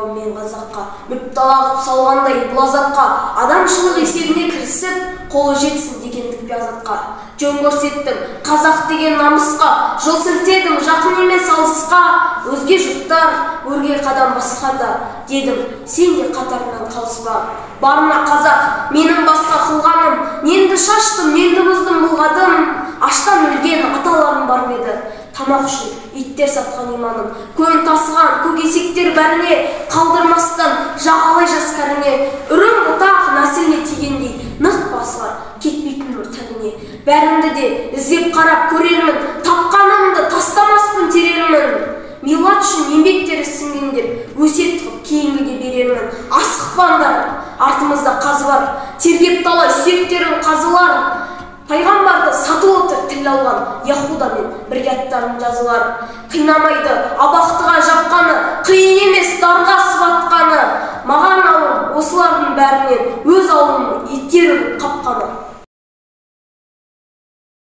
Сыйлауым мен қазаққа, мүптала қып салғандай бұл азапқа, адамшылық есебіне кірісіп, қолы жетсін дегендік пе азатқа. Жөн көрсеттім қазақ деген намысқа, жол сілтедім жақын емес алысқа, өзге жұрттар өрге қадам басқанда, дедім, сен де қатарынан қалыспа. Барма қазақ, менің басқа қылғаным, ненді шаштым, ненді бұздым бұлғадым, аштан өлген аталарым бар ма еді, тамақ үшін иттер сатқан иманым, көн тасыған көк есектер бәріне, қалдырмастан жағалай жас кәріне, үрім бұтақ нәсіліне тигендей, нық басылар кетпейтін бір тәніне. Бәріңді де іздеп қарап көрермін, тапқанымды тастамаспын терермін. Милат үшін еңбектері сіңгендер, өсиет қып кейінгіге берермін. Асықпаңдар, артымызда қазы бар, тергеп талай сүйектерін қазылар. Пайғамбарды сатып отыр тіл алған, Яһудамен бірге аттарын жазылар. Қинамайды абақтыға жапқаны, қиын емес дарға сыбатқаны. Маған ауыр осылардың бәрінен өз ауылымның иттері қапқаны.